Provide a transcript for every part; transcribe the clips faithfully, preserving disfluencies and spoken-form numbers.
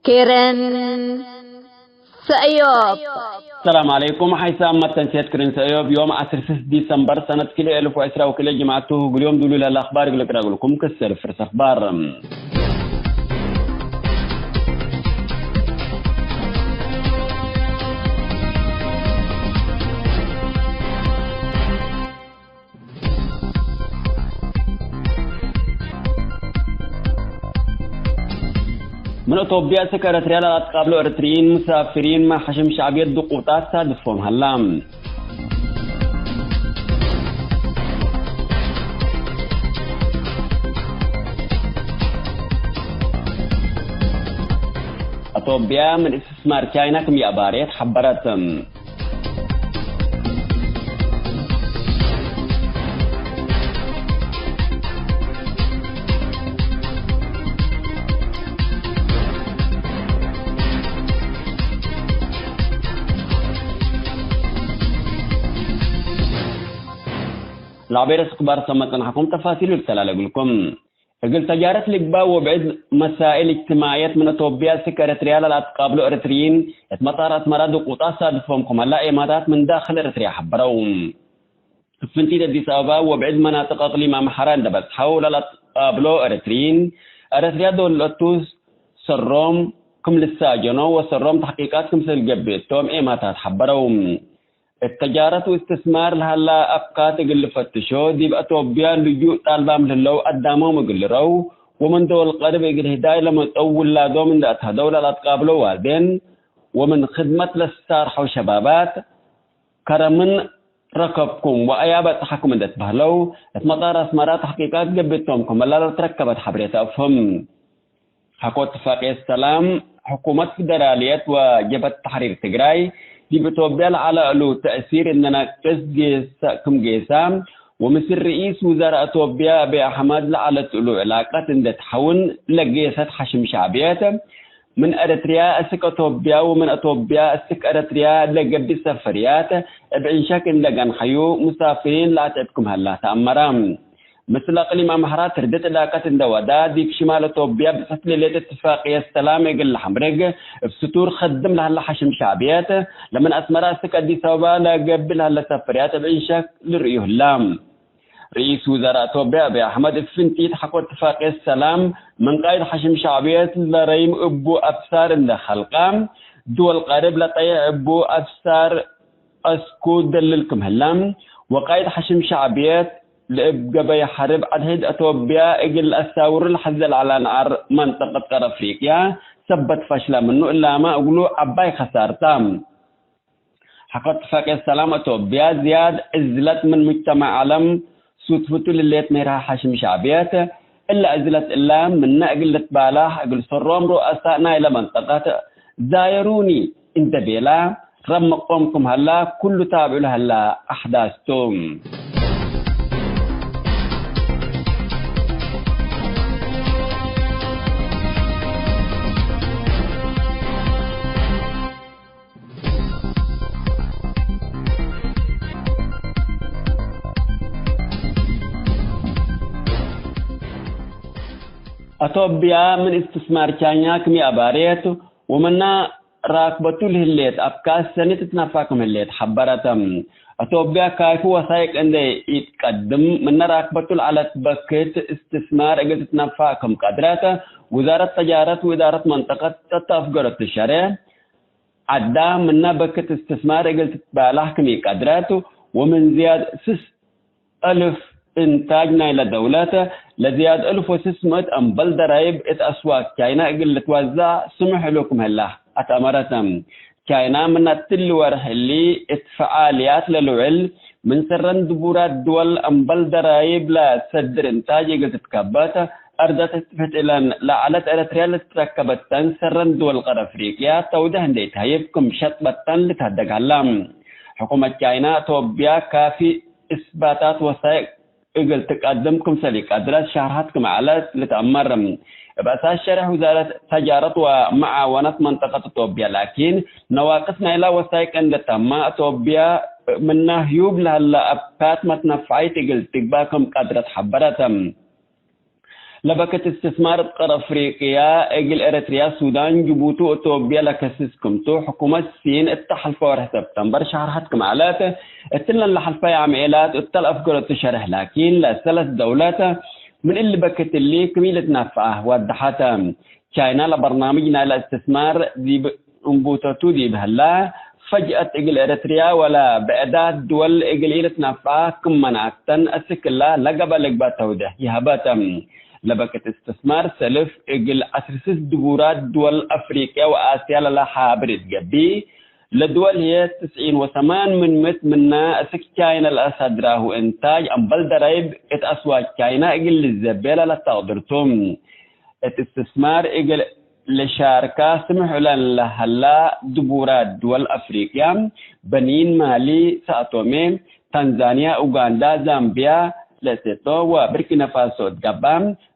ክርን ሰእዮብ። ሰላም ዐለይኩም። ሐይሳም መተንሴት ክርን ሰእዮብ ዮም ዐስር ስስ ዲሰምበር ሰነት ክልኤ እልፍ ወዕስራ ወክልኤ ጅምዐት ቱ። እግል ዮም ዱሉይ ለህለ አኽባር እግል እቅረብልኩም ክሰል ፍርስ አኽባር። ምን አቶብያ እስክ ኤረትርያ ለለአትቃብሎ ኤረትርዪን ሙሳፍሪን፣ ምን ሐሽም ሸዕብየት ድቁጣት ሳድፎም ሀላ። አቶብያ ምን እስትስማር ቻይና ክም ይአባሬት ሐበረት። ለአቤረስ አኽባር ሰመ ጸንሐኩም፣ ተፋሲሉ ልተላለ እግልኩም። እግል ተጃረት ልግባእ ወብዕድ መሳእል እጅትማዕየት ምን አቶብያ እስክ ኤረትርያ ለለአትቃብሎ ኤረትርዪን፣ እት መጣር አስመራ ድቁጣት ሳድፎም ክም ሀላ ኤማታት ምን ዳክል ኤረትርያ ሐበረው። እብ ፍንቲት አዲስ አበባ ወብዕድ መናጥቅ አቅሊም አምሐራ እንደ በጽሐው ለለአትቃብሎ ኤረትርዪን፣ ኤረትርያ ዶለቱ ሰሮም ክም ልሳጀኖ ወሰሮም ተሕቂቃት ክምሰል ገብእ እቶም ኤማታት ሐበረው። እት ተጃረት ወእስትስማር ለሀላ አፍካት እግል ልፈትሾ፣ ዲብ አቶብያ ልጁእ ጣልባም ለህለው አዳሞም እግል ልረው፣ ወምን ደወል ቀርብ እግል ህዳይ ለመጸው ውላዶም እንደ አትሀደው ለለአትቃብሎ ዋልዴን፣ ወምን ክድመት ለሳርሐው ሸባባት ከረምን ረከብኩም ወአያ በጽሐኩም እንደ ትበህለው፣ እት መጣር አስመራ ተሕቂቃት ገብቶም ክም ለልትረከበት ሐብሬት አፍህም። ሐቆ እትፋቅየት ሰላም፣ ሕኩመት ፌደራልየት ወጀብሀት ተሕሪር ትግራይ ዲብ ኢትዮጵያ ለዐለ እሉ ተእሲር እነናቅስ ጌሰ ክም ጌሳ፣ ወምስል ርኢስ ውዛራእ ኢትዮጵያ አብይ አሕመድ ለዐለት እሉ ዕላቀት እንዴ ተሐውን ለጌሰት ሐሽም ሸዕብየት፣ ምን ኤረትርያ እስክ አቶብያ ወምን አቶብያ እስክ ኤረትርያ ለገብእ ሰፈርያት እብ ዕንሸክ እንዴ ገንሐዩ፣ ሙሳፍሪን ለአትዕብ ክም ሀላ ተአመረ። ምስል አቅሊም አምሐራ ትርድት ዕላቀት እንደ ወዳ፣ ዲብ ሽማል አቶብያ ብጽሕት ሌሌት እትፋቅየት ሰላም እግል ለሐምርግ እብ ስቱር ከድም ለሀለ ሐሽም ሸዕብየት፣ ለምን አስመራ እስክ አዲስ አበባ ለገብእ ለሀለ ሰፈርያት እብ ዕንሸክ ልርእዩ ህላ። ርኢስ ውዘራእ አቶብያ አብይ አሕመድ እብ ፍንቲት ሐቆ እትፋቅየት ሰላም ምን ቃይድ ሐሽም ሸዕብየት ለረይም እቡ አብሳር እንደ ከልቀ፣ ድወል ቀርብ ለጠየዕ እቡ አብሳር አስኩ ደልል ክም ህለ፣ ወቃይድ ሐሽም ሸዕብየት ለእብ ገበይ ሐርብ አድሕድ አቶብያ እግል ለአሳውሩ ለሐዘ ለዐለ ነዓር መንጠቀት ቀር አፍሪቅያ ሰበት ፈሽለ ምኑ እላመ እግሉ ዐባይ ከሳርታ። ሐቆ እትፋቅየት ሰላም አቶብያ ዝያድ ዕዝለት ምን ሙጅተማዕ ዐለም ሱትፍቱ ለህሌት ምህርሃ ሐሽም ሸዕብየት፣ እለ ዕዝለት እለ ምነ እግል ልትባላሕ እግል ሰሮም ሩአሳእ ናይለ መንጠቀት ዛየሩኒ እንዴ ቤላ ረመቆም ክም ሀላ ኩሉ ታብዑ ለሀላ አሕዳስ ቱ። አቶብያ ምን እስትስማር ቻይና ክም ይአባሬት ወምና ራክበቱ ለህሌት አፍካት ሰኒ ትትነፋ ክም ህሌት ሐበረት። አቶብያ ካይፉ ወሳይቅ እንዴ ኢትቀድም፣ ምነ ራክበቱ ለዐለት በክት እስትስማር እግል ትትነፋ ክም ቀድረት፣ ውዛረት ተጃረት ወእዳረት መንጠቀት ተትአፍገረቱ ሸሬ፣ ዐዳ ምነ በክት እስትስማር እግል ትትባላሕ ክም ኢቀድረት፣ ወምን ዝያድ ስስ እልፍ እንታጅ ናይለ ደውለት፣ ለዝያድ እልፍ ወስስ ምእት እምበል ደራይብ እት አስዋቅ ቻይና እግል ልትወዛዕ ስሙሕ እሉ ክም ህለ አትአመረት። ቻይና ምን እትሊ ወርሕ እሊ እት ፈዓልያት ለልውዕል፣ ምን ሰረን ድቡራት ድወል እምበል ደራይብ ለሰድር እንታጅ እግል ትትከበት፣ አርደት ትፍት እለን ለዐለት ኤረትርያ ለትትረከበተን ሰረን ድወል ቀር አፍሪቅያ ተውደህ እንዴ ኢተህይብ ክም ሸጥበተን ልትሀደግ ሀላ። ሕኩመት ቻይና፣ ቶብያ ካፊ እስባታት ወሳይቅ እግል ትቀድም ክምሰል ኢቀድረት ሸርሐት ክም ዐለት ልትአመር። እብ አሳስ ሸርሕ ውዛረት ተጃረት ወመዓወነት መንጠቀት ቶብያ ላኪን፣ ነዋቅስ ናይላ ወሳይቅ እንዴ ተማ፣ ቶብያ ምና ህዩብ ለሀላ አብካት መትነፈዒት እግል ትግባእ ክም ቀድረት ሐበረት። ለበክት እስትስማር እብ ቀር አፍሪቅያ እግል ኤረትርያ፣ ሱዳን፣ ጅቡቲ ወእቶብየ ለከስስ ክምቱ፣ ሕኩመት ሲን እተ ሐልፈ ወርሕ ሰብተምበር ሸሀር ሐት ክም ዐለት፣ እትለን ለሐልፈ የአምዔላት እተ ለአፍገረቱ ሸርሕ ላኪን፣ ለሰለስ ደውለት ምን እሊ በክት እሊ ክም ኢልትናፈዐ ወደሐተ። ቻይና ለበርናምጅ ናይለ እስትስማር ዲብ እንቡተቱ ዲብ ህላ፣ ፈጅአት እግል ኤረትርያ ወለ ብዕዳት ድወል እግል ኢልትናፈዐ ክም መናአተን አስክላ ለገበ ልግበእ ተውዴሕ ይሀበት። ለበክት እስትስማር ሰልፍ እግል ዐስር ስስ ድቡራት ድወል አፍሪቅያ ወአስያ ለለሓብር እት ገብእ፣ ለድወል ህዬ ትስዒን ወሰማን ምን ምእት ምና እስክ ቻይና ለአሳድራሁ እንታጅ አምበል ደረይብ እት አስዋቅ ቻይና እግል ልዘቤ ለለተቅድር ቱ። እት እስትስማር እግል ለሻርካ ስምሕ እለን ለሀላ ድቡራት ድወል አፍሪቅያ፣ በኒን፣ ማሊ፣ ሳኦቶሜ፣ ታንዛንያ፣ ኡጋንዳ፣ ዛምቢያ፣ ለሴቶ ወብርኪናፋሶ እት ገብአ፣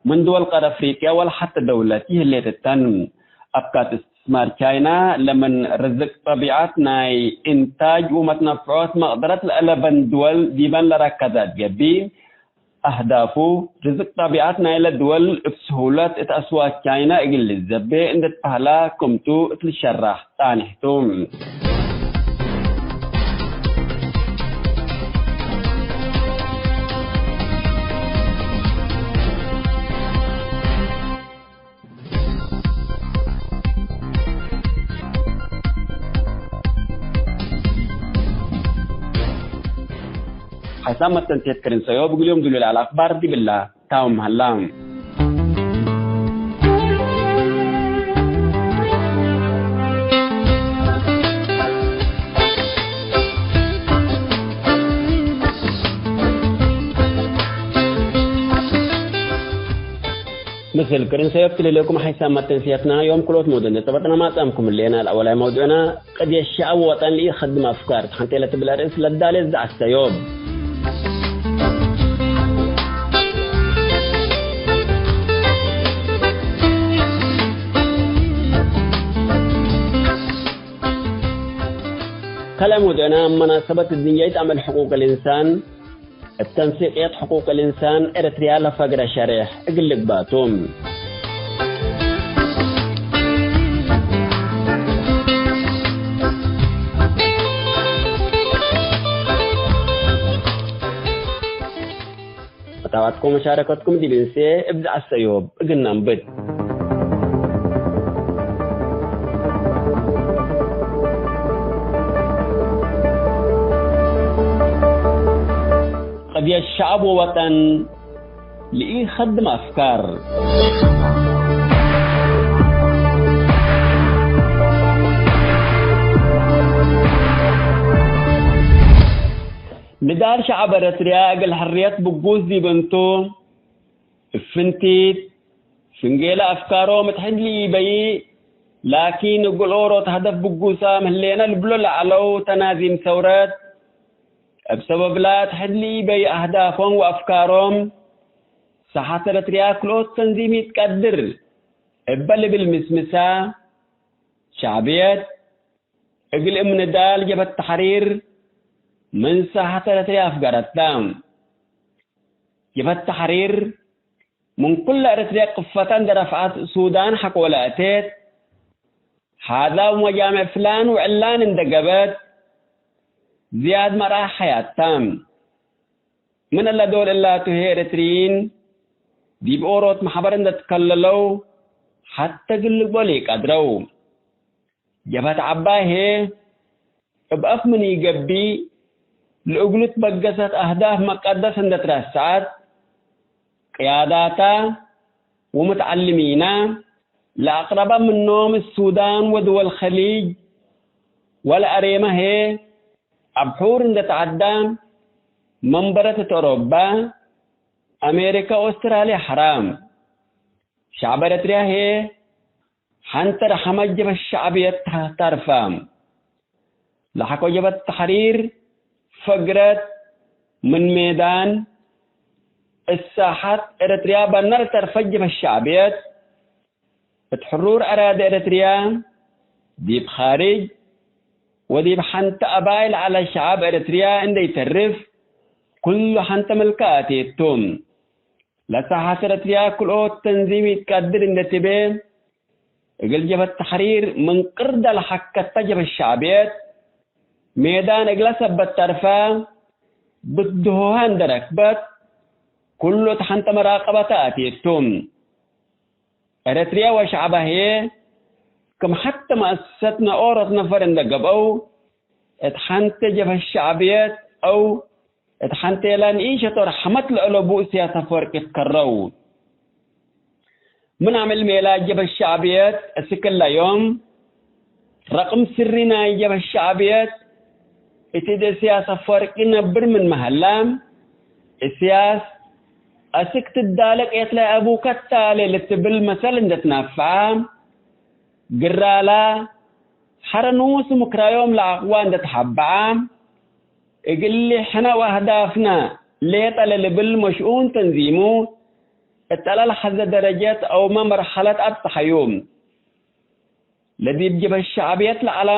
ምን ድወል ቀር አፍሪቅያ ወለ ሐተ ደውለት ይህሌት እተን። አፍካት እስትስማር ቻይና ለምን ርዝቅ ጠቢዐት ናይ ኢንታጅ ወመትነፍዖት መቅደረት ለአለበን ድወል ዲበን ለረከዘ እት ገብእ፣ አህዳፉ፣ ርዝቅ ጠቢዐት ናይለ ድወል እብ ስሁለት እት አስዋቅ ቻይና እግል ልዘቤ እንዴ ትበህላ ክምቱ እት ልሸራሕ ጻንሕ ቱ። ሐይሳም መተንሴት ክርን ሰዮብ እግል ዮም ዱሉል አልአክባር ዲብላ ታምም ሀላ። ምስል ክርን ሰዮብ ትልሌኩም ሐይሳም መተንሴትነ ዮም ክሎት መውዱዕ እንዴ ጸበጥነ ማጽአምኩም ህሌነ። ለአወላይ መውዱዕነ፣ ቅድየት ሸዐብ ወወጠን ለኢከድም አፍካር ተሐንቴ ለትብል አርእስ ለዳሌ ዘዐሰ ዮም። ከለ መውዱዕነ፣ መናሰበት ድንያይት አመል ሕቁቅ ልእንሳን፣ እብ ተንሲቅየት ሕቁቅ ልእንሳን ኤረትርያ ለፈግረ ሸሬሕ እግል ልግባእ ቱ። ፈታዋትኩም ወመሻረከትኩም ዲብ እንሴ እብ ዘዐሰ ዮም እግል ነንብት። ቅድየት ሸዐብ ወወጠን ለኢከድም አፍካር። ንዳል ሸዐብ ኤረትርያ እግል ሕርየት ብጉስ ዲብ እንቱ፣ እብ ፍንቲት ፍንጌለ አፍካሮም እት ሕድ ለኢበይእ፣ ላኪን እግል ኦሮት ሀደፍ ብጉሳም ህሌነ ልብሎ ለዐለው ተናዚም ሰውረት፣ እብ ሰበብላ እት ሕድ ለኢበይእ አህዳፎም ወአፍካሮም፣ ሳሐት ኤረትርያ ክልኦት ተንዚም ኢትቀድር እበ ልብል ምስምሳ፣ ሸዕብየት እግል እብ ንዳል ጀብሀት ተሕሪር ምን ሳሐት ኤረትርያ አፍገረተ። ጀብሀት ተሕሪር ምን ኩለ ኤረትርያ ቅፈተ እንዴ ረፍዐት ሱዳን ሐቆለ አቴት። ሐዛብ ወመጃምዕ ፍላን ወዕላን እንዴ ገብአት ዝያድ መርዓ ሐያት ተ። ምን እለ ዶል እላቱ ህዬ ኤረትርዪን ዲብ ኦሮት መሕበር እንዴ ትከለለው ሐቴ እግል ልግበኦ ለኢቀድረው። ጀብሀት ዐባይ ህዬ እብ አፍ ምን ኢገብእ ለእግሉ ትበገሰት አህዳፍ መቀደስ እንዴ ትረሰዐት፣ ቅያዳታ ወምትዐልሚና ለአቅረበ ምኖም እት ሱዳን ወድወል ከሊጅ ወለአሬመ ህዬ አብሑር እንዴ ተዐዳ መንበረት እት ኦሮባ፣ አሜሪከ ወኦስትራልየ ሐራ። ሸዕብ ኤረትርያ ህዬ ሐንተ ረሐመት ጀብሀት ሸዕብየት ተርፋ። ለሐቆ ጀብሀት ተሕሪር ፈግረት ምን ሜዳን እት ሳሐት ኤረትርያ በነ ለተርፈት ጀብሀት ሸዕብየት፣ እት ሕሩር አራዲ ኤረትርያ ዲብ ኻርጅ ወዲብ ሐንተ አባይ ለዐለ ሸዐብ ኤረትርያ እንዴ ኢተርፍ፣ ኩሉ ሐንተ ምልከ አቴ ቱ። ለሳሐት ኤረትርያ ክልኦት ተንዚም ኢትቀድር እንዴ ትቤ፣ እግል ጀብሀት ተሕሪር ምን ቅርደ ለሐከተ ጀብሀት ሸዕብየት፣ ሜዳን እግለ ሰበት ተርፈ፣ ብትድሆሀ እንዴ ረክበት፣ ኩሉ እት ሐንተ መራቀበተ አቴቱ። ኤረትርያ ወሸዕባ ህዬ፣ ክም ሐቴ መአሰሰት ነኦሮት ነፈር እንዴ ገብአው፣ እት ሐንቴ ጀብሀት ሸዕብየት አው እት ሐንቴ ለንኢሸቶ ረሐመት ለአለቡ እስያስ አፈወርቂ ትከረው። ምን አምዕል ሜላ ጀብሀት ሸዕብየት እስክ እለ ዮም፣ ረቅም ስሪ ናይ ጀብሀት ሸዕብየት እት እድ እስያስ አፈወርቂ ነብር ምንመ ሀላ፣ እስያስ አስክ ትዳለቅ የትላይ አቡከ ታሌ ልትብል መሰል እንዴ ትናፍዐ፣ ግራላ ሐረ ንኡስ ምክራዮም ለአቅዋ እንዴ ተሐበዐ፣ እግል ሕነ ወአህዳፍነ ሌጠ ለልብል መሽኡን ተንዚሙ እት ለልሐዘ ደረጀት አውመ መርሐለት አብጽሐዩ። ለዲብ ጀብሀት ሸዕብየት ለዐለ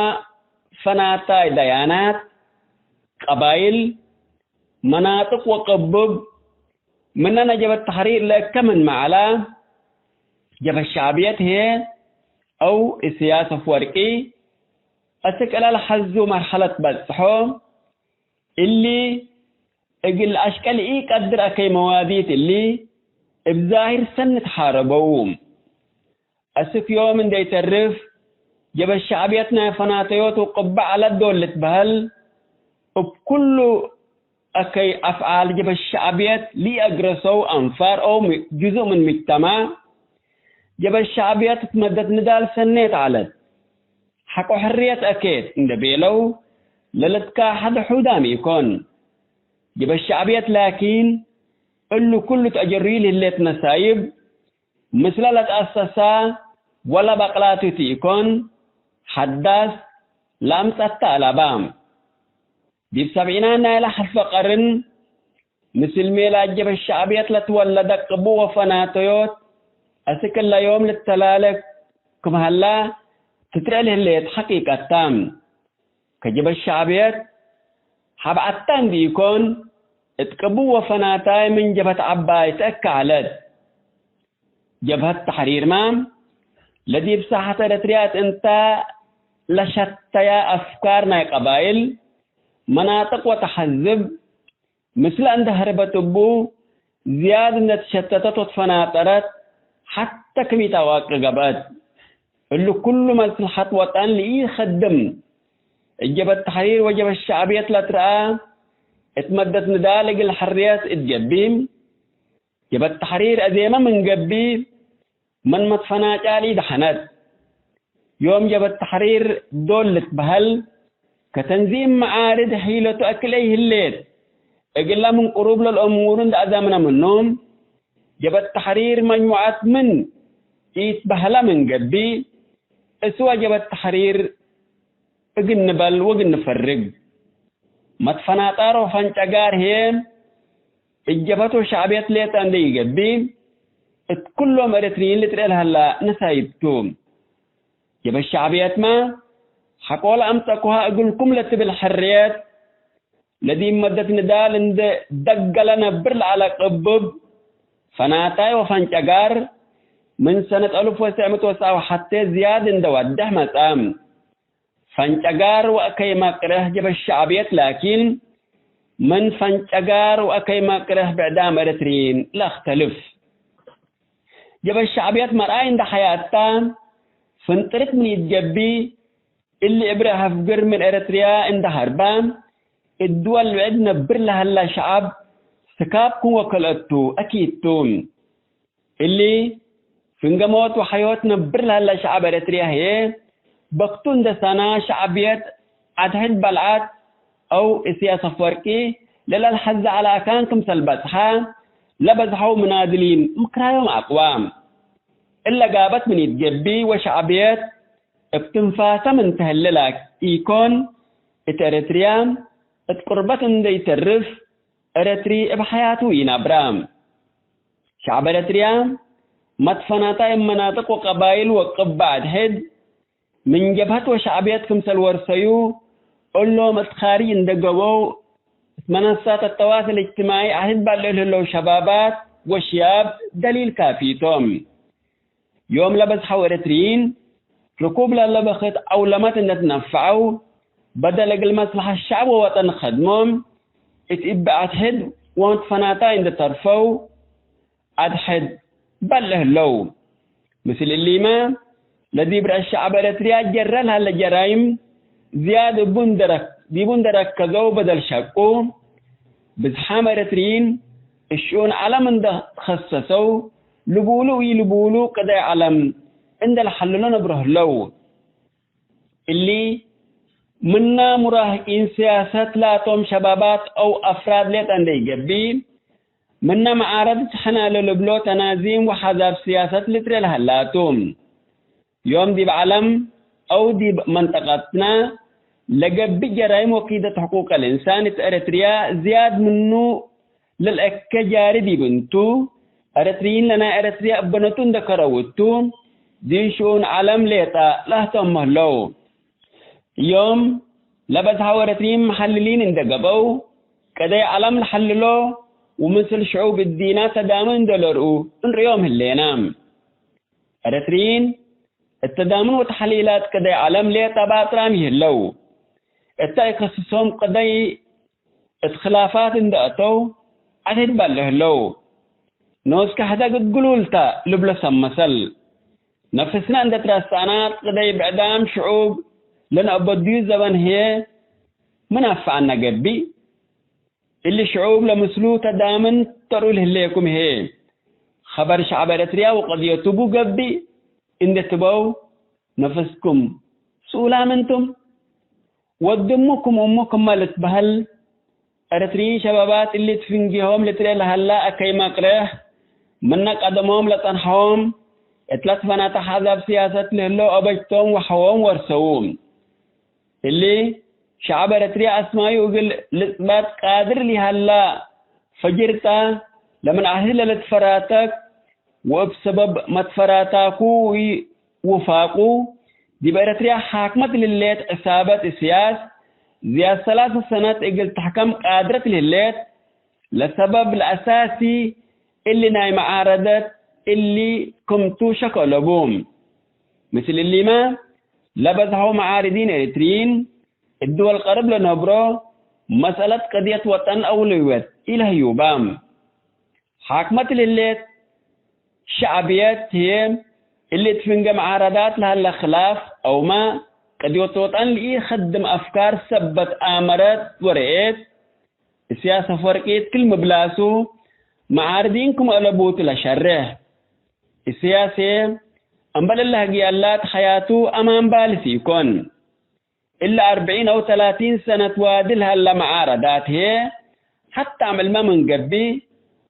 ፈናታይ ደያናት፣ ቀባይል፣ መናጥቅ ወቅብብ፣ ምነ ጀብሀት ተሕሪር ለእከ ምንመ ዐለ፣ ጀብሀት ሸዕብየት ህዬ አው እስያስ አፈወርቂ አስክ እለ ለሐዙ መርሐለት በጽሖ። እሊ እግል አሽቀል ኢቀድር አከይ መዋዲት እሊ እብ ዛሂር ሰኒ ተሓረበው። አስክ ዮም እንዴ ኢተርፍ፣ ጀብሀት ሸዕብየት ናይ ፈናተዮት ወቅበዕ ዐለት ዶል ልትበህል፣ እብ ኩሉ አከይ አፍዓል ጀብሀት ሸዕብየት ለኢአግረሰው አንፋር አው ም-፣ ጅዙእ ምን ምጅተማዕ ጀብሀት ሸዕብየት እት መደት ንዳል ሰኔት ዐለት። ሐቆ ሕርየት አኬት እንዴ ቤለው ለልትካሐድ ሑዳም ኢኮን። ጀብሀት ሸዕብየት ላኪን፣ እሉ ኩሉ ተአጀሩዩ ለህሌት ነሳይብ፣ ምስለ ለትአሰሳ ወለ በቅላቱ ቲ ኢኮን፣ ሐዳስ ለአምጸተ አለባ። ዲብ ሰብዒናት ናይለ ሐልፈ ቀርን፣ ምስል ሜላ ጀብሀት ሸዕብየት ለትወለደ ቅቡ ወፈናተዮት፣ አስክ እለ ዮም ልተላለ ክም ሀላ ትትርኤ ለህሌት ሐቂቀት ተ። ከጀብሀት ሸዕብየት ሐብዐት ተ እንዲ ኢኮን፣ እት ቅቡ ወፈናታይ ምን ጀብሀት ዐባይ ተአከ ዐለት። ጀብሀት ተሕሪርመ፣ ለዲብ ሳሐት ኤረትርያ እት እንተ ለሸተያ አፍካር ናይ ቀባይል፣ መናጥቅ ወተሐዝብ፣ ምስለ እንደ ሀርበት እቡ፣ ዝያድ እንደ ትሸተተት ወትፈናጠረት፣ ሐተ ክም ኢተአዋቂ ገብአት። እሉ ኩሉ መስልሐት ወጠን ለኢከድም፣ እብ ጀብሀት ተሕሪር ወጀብሀት ሸዕብየት ለትረአ፣ እት መደት ንዳል እግል ሕርየት እት ገብእ፣ ጀብሀት ተሕሪር አዜመ ምን ገብእ፣ ምን መትፈናጫል ኢደሐነት። ዮም ጀብሀት ተሕሪር ዶል ልትበሀል፣ ከተንዚም መዓርድ ሒለቱ አክልኤ ህሌት፣ እግለ ምን ቅሩብ ለልአሙሩ እንደ አዘምነ ምኑ፣ ጀብሀት ተሕሪር መጅሙዐት ምን ኢትበህለ ምን ገብእ፣ እስወ ጀብሀት ተሕሪር እግል ንበል ወእግል ንፈርግ። መትፈናጣር ወፈንጨጋር ህዬ፣ እብ ጀብሀት ወሸዕብየት ሌጠ እንዴ ኢገብእ፣ እት ኩሎም ኤረትርዪን ልትርኤ ለሀላ ነሳይብ ቱ። ጀብሀት ሸዕብየትመ፣ ሐቆለ አምጸኩሃ እግልኩም ለትብል ሕርየት፣ ለዲብ መደት ንዳል እንዴ ደገለ ነብር ለዐለ ቅብብ፣ ፈናታይ ወፈንጨጋር፣ ምን ሰነት አልፍ ወትሰዕ ምእት ወትስዓ ወሐቴ ዝያድ እንዴ ወዴሕ መጽአ። ፈንጨጋር ወአከይ መቅርሕ ጀብሀት ሸዕብየት ላኪን፣ ምን ፈንጨጋር ወአከይ መቅርሕ ብዕዳም ኤረትርዪን ለአክተልፍ። ጀብሀት ሸዕብየት መርአይ እንደ ሐያት ተ፣ ፍንጥርት ምን ኢትገብእ፣ እሊ እብረ ሀፍግር ምን ኤረትርያ እንደ ሀርበ፣ እት ድወል ብዕድ ነብር ለሀላ ሸዐብ ስካብ ክም ወከልአቱ አኪድ ቱ። እሊ፣ ፍንገ ሞት ወሐዮት ነብር ለሀለ ሸዐብ ኤረትርያ ህዬ፣ በክቱ እንደ ሰና ሸዕብየት ዐድሕድ በልዐት፣ አው እስያስ አፈወርቂ ለለልሐዜ ዐለ አካን ክምሰል በጽሐ፣ ለበዝሐው ምናድሊን ምክራዮም አቅዋ። እለ ጋበት ምን ኢትገብእ ወሸዕብየት እብ ትንፋሰ ምን ተህሌ ላኪን ኢኮን፣ እት ኤረትርያ እት ቁርበት እንደ ኢተርፍ፣ ኤረትሪ እብ ሐያቱ ኢነብራ። ሸዐብ ኤረትርያ፣ መትፈናታይ እብ መናጥቅ ወቀባይል ወቅባዕ አድሕድ፣ ምን ጀብሀት ወሸዕብየት ክምሰል ወርሰዩ፣ እሎም እት ካርጅ እንደ ገብአው፣ እት መነሳት አተዋሰል እጅትማዒ አድሕድ ባልዕ ለህለው ሸባባት፣ ወሽያብ ደሊል ካፊ ቶም። ዮም ለበዝሐው ኤረትርዪን፣ ርኩብ ለለበክት ዐውለመት እንደ ትነፈዐው፣ በደል እግል መስለሐት ሸዕብ ወወጠን ከድሞም፣ እት እበ አድሕድ ወመትፈናታይ እንደ ተርፈው፣ አድሕድ በል ህለው። ምስል እሊመ፣ ለዲብ ረአስ ሸዐብ ኤረትርያ ጀረ ለሀለ ጀራይም ዝያድ እቡ እንደ ረክ-፣ ዲቡ እንደ ረከዘው በደል ሸቁ፣ ብዝሓም ኤረትርዪን እሽኡን ዐለም እንደ ተኸሰሰው፣ ልቡሉ ወኢልቡሉ ቅደይ ዐለም እንደ ለሐልሎ ነብሮ ህለው። እሊ ምና ሙራህቂን ስያሰት ላቶም ሸባባት አው አፍራድ ሌጠ እንደ ኢገብእ፣ ምነ መዓረድት ሕነ ለልብሎ ተናዚም ወሐዛብ ስያሰት ልትሬ ለሀላቱ። ዮም ዲብ ዐለም አው ዲብ መንጠቀትና ለገብእ ጀራይም ወኪደት ሕቁቅ አልእንሳን እት ኤረትርያ ዝያድ ምኑ ለልአከ ጃሪ ዲብ እንቱ፣ ኤረትርዪን ለናይ ኤረትርያ እበነቱ እንደ ከረው እቱ፣ ዲብ ሽኡን ዐለም ሌጠ ለአህተሞ ህለው። ዮም ለበዝሐው ኤረትርዪን መሐልሊን እንደ ገብአው፣ ቅደይ ዐለም ለሐልሎ ወምስል ሽዑብ እዲና ተዳምን እንደ ለርኡ እንርእዮም ህሌና። ኤረትርዪን እት ተዳምን ወተሐሊላት ቅደይ ዐለም ሌጠ ባጥራም ይህለው። እተ ኢከስሶም ቅደይ እት ክላፋት እንደ አተው ዐድ ህድባል ለህለው። ኖስከ ሕደግ እት ግሉል ተ ልብሎ ሰብ መሰል። ነፍስነ እንደ ትረሳናት ቅደይ ብዕዳም ሽዑብ ለነአበድዩ ዘበን ህዬ ምን አፍዐነ ገብእ? እሊ ሽዑብ ለምስሉ ተዳምን ተርኡ ለህሌኩም ህዬ፣ ኸበር ሸዐብ ኤረትርያ ወቀድየቱ ቡ ገብእ እንዴ ትበው፣ ነፍስኩም ስኡላም እንቱም? ወድ እሙኩም እሙ ክመ ልትበህል፣ ኤረትርዪን ሸባባት እሊ እት ፍንጌሆም ልትርኤ ለሀላ አከይ መቅሬሕ፣ ምነ ቀደሞም ለጸንሐዎም፣ እት ለትፈናተ አሕዛብ ስያሰት ለህለው አበጅቶም ወሐዎም ወርሰዉ። እሊ፣ ሸዐብ ኤረትርያ አስማዩ እግል ልጽበጥ ቃድር ለሀላ ፈጅር ተ፣ ለምን አህድ ለልትፈራተክ፣ ወእብ ሰበብ መትፈራታኩ ወውፋቁ፣ ዲብ ኤረትርያ ሓክመት ለህሌት ዕሳበት እስያስ ዝያድ ሰላሰ ሰነት እግል ተሕከም ቃድረት ለህሌት፣ ለሰበብ ለአሳሲ እሊ ናይ መዓረደት እሊ ክምቱ ሸክ አለቡ። ምስል እሊመ፣ ለበዝሐው መዓርዲን ኤሪትርዪን፣ እብ ድወል ቀርብ ለነብሮ መስአለት ቅድየት ወጠን አውለውየት ኢለህዩ በ። ሓክመት ለህሌት ሸዕብየት ህዬ፣ እሊ እት ፍንጌ መዓረዳት ለሀለ ክላፍ አውመ፣ ቅድየት ወጠን ለኢከድም አፍካር ሰበት አመረት ወረኤት፣ እስያስ አፈወርቂ እት ክል ምብላሱ፣ መዓርዲን ክም አለቡ ቱ ለሸሬሕ። እስያስ ህዬ፣ እምበል እለ ህግያላት ሐያቱ አማን ባልስ ኢኮን። እለ አርብዒን አው ተላቲን ሰነት ዋዲ ለሀለ መዓረዳት ህዬ፣ ሐታም እልመ ምን ገብእ፣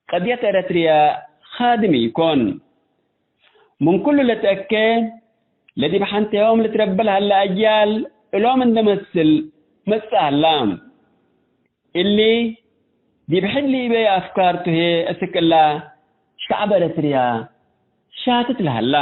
ቅድየት ኤረትርያ ኻድም ኢኮን። ምን ኩሉ ለትአኬ፣ ለዲብ ሐንቴሆም ልትረበ ለሀለ አጅያል እሎም እንደ መስል መጽእ ሀላ። እሊ፣ ዲብ ሕድ ሊቤ አፍካር ቱ ህዬ፣ እስክ እላ ሸዕብ ኤረትርያ ሻትት ለሀላ።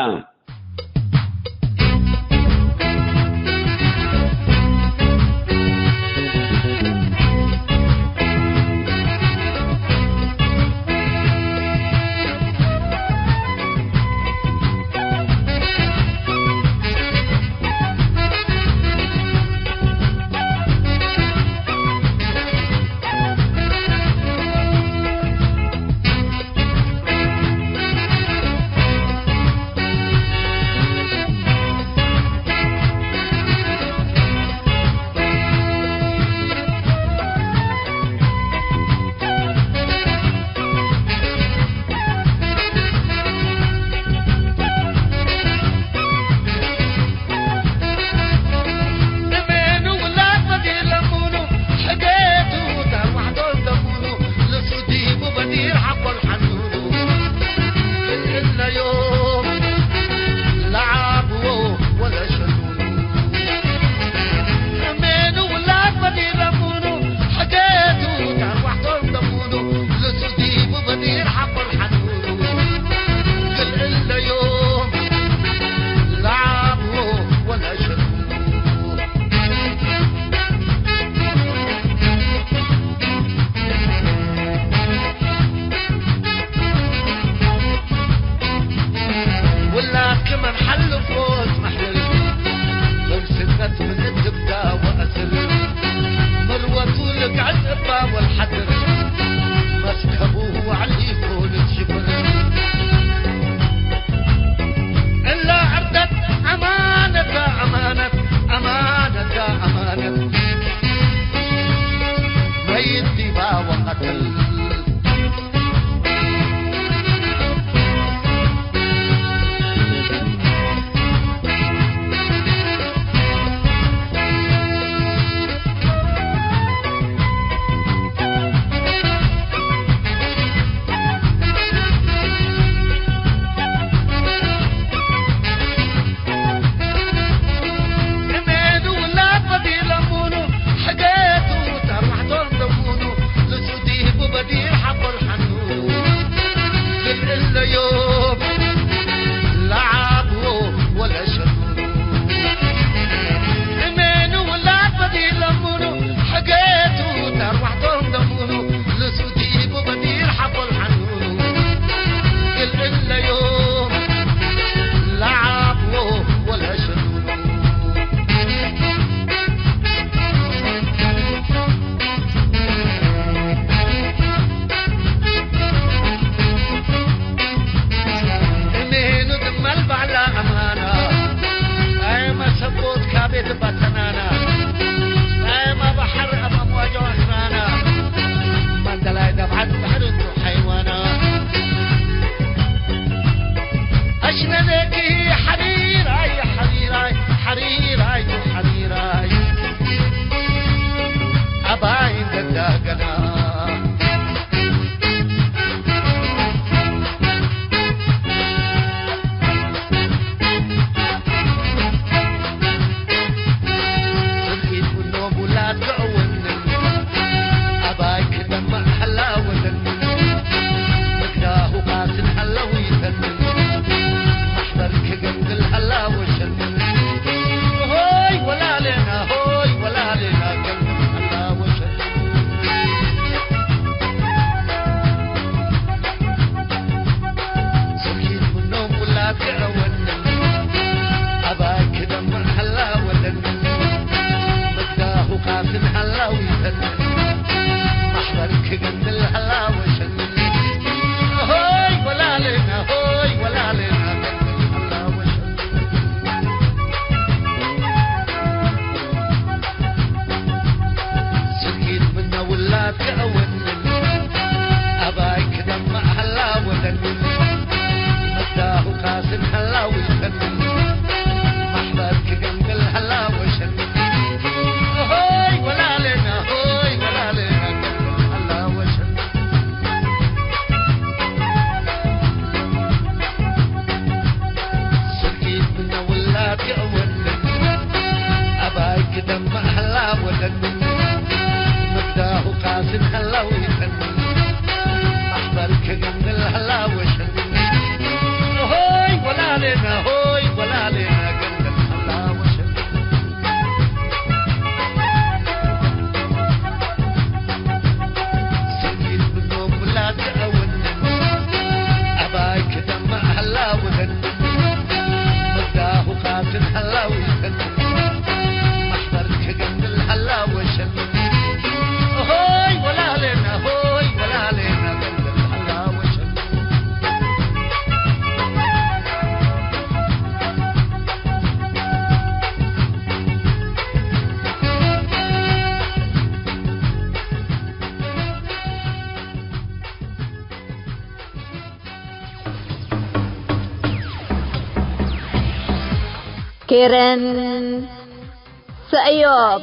ኤረን ሰእዮብ።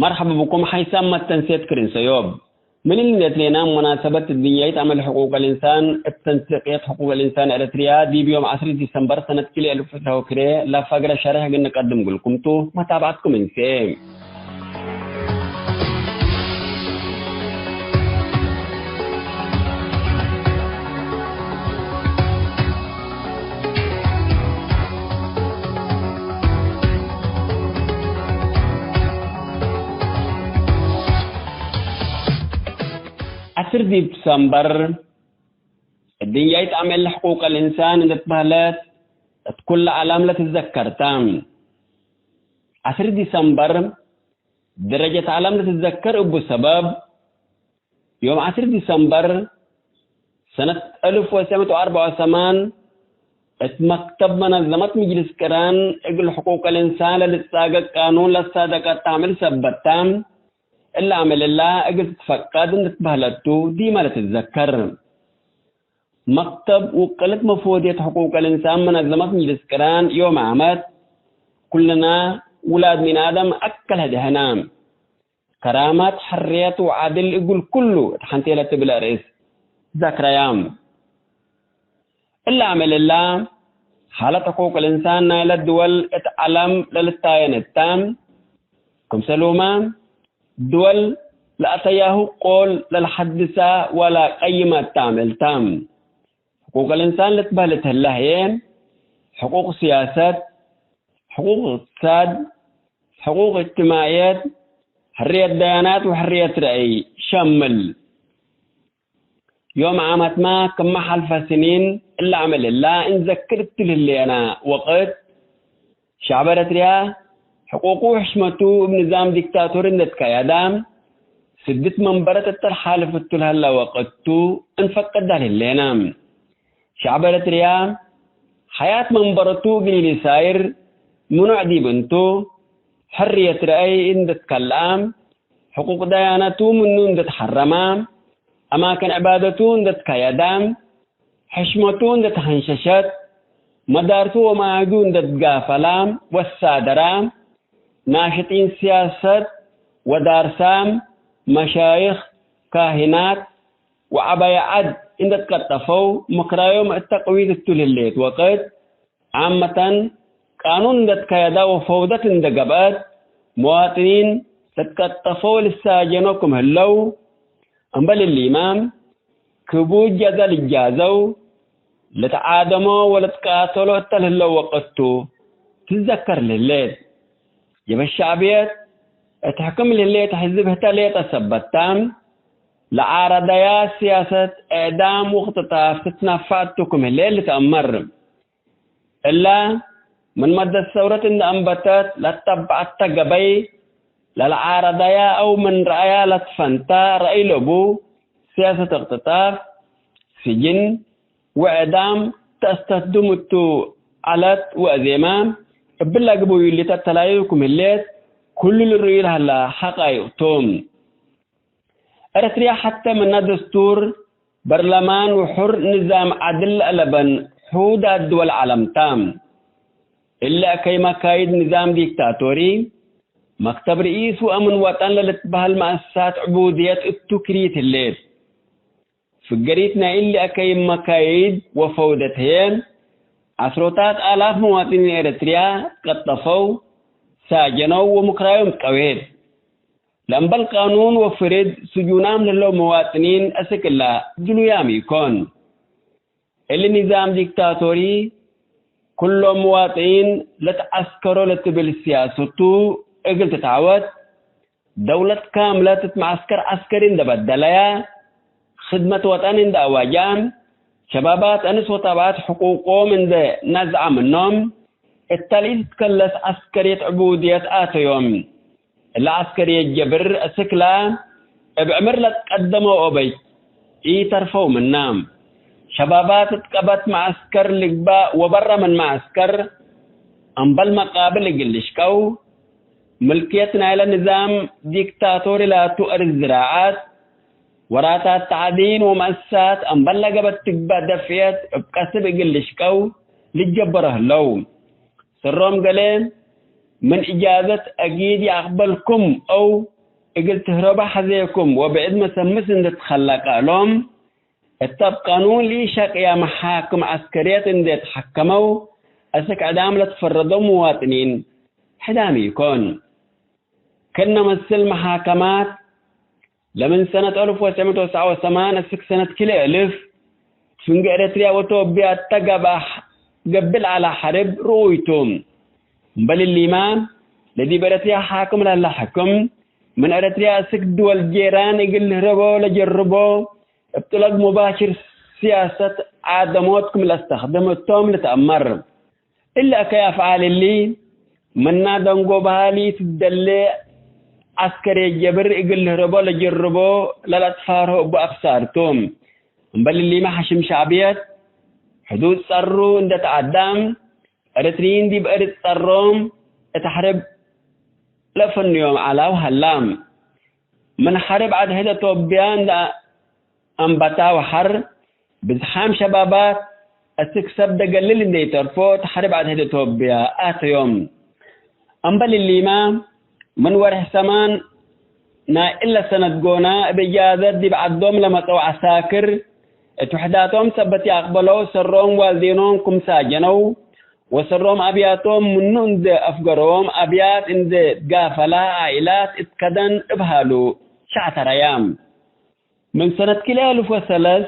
መርሐባ ብኩም ሐይሳም መተንሴት ክርን ሰእዮብ። ምን እንዴት ሌና ሙናሰበት ድንያይት አመል ሕቁቅ ልእንሳን እብ ተንሲቅየት ሕቁቅ ልእንሳን ኤረትርያ ዲብ ዮም ዐስር ዲሰምበር ሰነት ክልኤ እልፍ ወዕስራ ወክልኤ ለፈግረ ሸርሕ እግል ንቀድም እግልኩም ቱ። መታብዐትኩም እንሴ። ዐስር ዲሰምበር፣ እድንያይት አመል ሕቁቅ አልእንሳን እንዴ ትበህለት እት ኩለ ዐለም ለትዘከር ተ። ዐስር ዲሰምበር፣ ደረጀት ዐለም ለትዘከር እቡ ሰበብ፣ ዮም ዐስር ዲሰምበር ሰነት አልፍ ወትሰዕ ምእት ወአርበዕ ወሰማን፣ እት መክተብ መነዘመት ምጅልስ ቅራን እግል ሕቁቅ አልእንሳን ለልትጻገ ቃኑን ለሳደቀት አመል ሰበት ተ። እለ አመል እላ እግል ትትፈቀድ እንዴ ትበህለት ቱ ዲመ ለትዘከር። መክተብ ውቅልት መፍወድየት ሕቁቅ አልእንሳን መነዘመት ምጅልስ ቅራን ዮም ዓመት፣ ኩልነ ውላድ ሚን አደም አከል ህደህና። ከራመት፣ ሕርየት ወዐድል እግል ኩሉ እት ሐንቴ ለትብል አርእስ ዘክረያም። እለ አመል እላ፣ ሓለት ሕቁቅ ልእንሳን ናይለ ድወል እት ዐለም ለልታየን እተ። ክምሰልሁመ፣ ድወል ለአተያሁ ቆል ለልሐድሳ ወለቀይመ እተ አመል ተ። ሕቁቅ ልእንሳን ልትበህል እት ህለ ህዬ፣ ሕቁቅ ስያሰት፣ ሕቁቅ እቅትሳድ፣ ሕቁቅ እጅትማዕየት፣ ሕርየት ደያናት ወሕርየት ረአይ ሸምል። ዮም ዓመትመ ክመ ሐልፈ ስኒን እለ አመል እላ እንዘክር እቱ ለህሌነ ወቅት፣ ሸዕብ ኤረትርያ ሕቁቁ ወሕሽመቱ እብ ንዛም ዲክታቶሪ እንዴ ትከየደ፣ ስድት መንበረት እተ ለሓልፍ እቱ ለሀለ ወቅት ቱ እንፈቅድ ለህሌነ። ሸዕብ ኤረትርያ ሐያት መንበረቱ እግል ኢሊሳይር ምኑዕ ዲብ እንቱ፣ ሕርየት ረአይ እንዴ ትከልአ፣ ሕቁቅ ደያነቱ ምኑ እንዴ ተሐረመ፣ አማክን ዕባደቱ እንዴ ትከየደ፣ ሕሽመቱ እንዴ ተሐንሸሸት፣ መዳርሱ ወመዓህዱ እንዴ ትጋፈላ ወሳደራ፣ ናሽጢን ስያሰት ወዳርሳም፣ መሻይኽ፣ ካህናት ወዐባይ ዐድ እንዴ ትቀጠፈው፣ ምክራዮም እተ ቅዊት እቱ ለህሌት ወቅት፣ ዓመተን ቃኑን እንዴ ትከየዳ ወፈውደት እንዴ ገብአት፣ መዋጥኒን ለትቀጠፈው ልሳጀኖ ክም ህለው፣ እምበል እሊመ፣ ክቡድ ጀዘ ልጃዘው፣ ለትዓደሞ ወለትቃተሎ እተ ለህለው ወቅት ቱ ትዘከር ለህሌት። ጀበህት ሸዕብየት እት ሕክም ለህሌት ሕዝብ ህተ ሌጠ ሰበት ተ፣ ለዓረደያ ስያሰት እዕዳም ወእክትጣፍ ትትነፈዕ ቱ ክም ህሌት ልትአመር። እለ ምን መደት ሰውረት እንዴ አንበተት ለተበዐተ ገበይ ለለዓረደያ አው ምን ረአያ ለትፈንተ ረአይ ለቡ፣ ስያሰት እቅትጣፍ፣ ስጅን ወዕዳም ተአስተትድም እቱ ዐለት ወአዜመ፣ እብለ ግቡይ እሊ ተተላዩ ክም ህሌት ኩሉ ልርእዩ ለሀለ ሐቃይቅ ቱ። ኤረትርያ ሐቴ ምነ ደስቱር፣ በርለማን ወሑር ንዛም ዐድል ለአለበን ሑዳት ድወል ዐለም ተ። እሊ አከይ መካይድ ንዛም ዲክታቶሪ፣ መክተብ ርኢስ ወአምን ወጠን ለልትበህል መአሰሳት ዕቡድየት እቱ ክሪት ህሌት። ፍገሪት ናይ እሊ አከይ መካይድ ወፈውደት ህዬ፣ ዐስሮታት አላፍ መዋጥኒን ኤረትርያ ቀጠፈው፣ ሳጀነው ወምክራዮም ትቀዌት። ለእምበል ቃኑን ወፍርድ ስጁናም ለህለው መዋጥኒን አስክ እለ ድሉያም ኢኮን። እሊ ንዛም ዲክታቶሪ፣ ኩሎም መዋጥኒን ለትዐስከሮ ለትብል ስያሰቱ እግል ትትዐወት፣ ደውለት ካምለት እት መዐስከር ዐስከሪ እንዴ በደለያ፣ ክድመት ወጠን እንዴ አዋጃ፣ ሸባባት አንስ ወታብዐት ሕቁቆም እንዴ ነዝዐ ምኖም፣ እተ ለኢትትከለስ ዐስከርየት ዕቡድየት አተዮም። እለ ዐስከርየት ጀብር አስክላ እብ ዕምር ለትቀደመው ኦበይት ኢተርፈው ምና። ሸባባት እት ቀበት መዐስከር ልግባእ ወበረ ምን መዐስከር እምበል መቃብል እግል ልሽቀው፣ ምልክየት ናይለ ንዛም ዲክታቶሪ ላቱ አርድ ዝራዐት፣ ወራታት ተዕዲን ወመአሰሳት እምበል ለገበት ትግበእ ደፍዕየት እብ ቀስብ እግል ልሽቀው ልጀበሮ ህለው። ሰሮም ገሌ ምን እጃዘት አጊድ ይአቅበልኩም አው እግል ትህረቡ ሐዜኩም ወብዕድ መሰምስ እንዴ ትከለቀ እሎም፣ እተ እብ ቀኑን ለኢሸቅያ መሓክም ዐስከርየት እንዴ ተሐከመው፣ አስክ ዕዳም ለትፈረደው ምዋጥኒን ሕዳም ኢኮን። ክእነ መስል መሓከማት፣ ለምን ሰነት አልፍ ወትሰዕ ምእት ወትስዓ ወሰማንያ እስክ ሰነት ክልኤ አልፍ፣ ፍንጌ ኤረትርያ ወቶብያ እተ ገብአ፣ ገብእ ለዐለ ሐርብ ርኡይ ቱ። እምበል እሊመ፣ ለዲብ ኤረትርያ ሓክም ለህለ ሕክም፣ ምን ኤረትርያ እስክ ድወል ጄራን እግል ልህረቦ ለጀርቦ፣ እብ ጥለብ ሙባሽር ሲያሰት ዓደሞት ክም ለአስተክድም እቶም ልትአመር። እሊ አከይ አፍዓል እሊ፣ ምና ደንጎብሃ ለኢትደሌ ዐስከርየት ጀብር እግል ልህረቦ ለጀርቦ ለለአትፋርሆ እቡ አክሳር ቱ። እምበል እሊመ ሐሽም ሸዕብየት፣ ሕዱድ ጸሩ እንዴ ተዐዳም፣ ኤረትርዪን ዲብ ኤርድ ጸሮም እት ሐርብ ለፈንዮም ዐላው ሀላ። ምን ሐርብ አድሕድ አቶብያ እንዴ አንበታ ወሐር፣ ብዝሓም ሸባባት አስክ ሰብ ደገልል እንዴ ኢተርፎ፣ እት ሐርብ አድሕድ አቶብያ አተዮም። እምበል እሊመ፣ ምን ወርሕ ሰማን ናይ እለ ሰነት ጎና፣ እብ እጃዘት ዲብ ዐዶም ለመጸው ዐሳክር፣ እት ውሕዳቶም ሰበት ይአቅበለው፣ ሰሮም ዋልዴኖም ክም ሳጀነው፣ ወሰሮም አብያቶም ምኑ እንዴ አፍገሮም፣ አብያት እንዴ ትጋፈላ፣ ዓኢላት እት ከደን እብ ሀሉ ሸዕተረያ። ምን ሰነት ክልኤ አልፍ ወሰለስ፣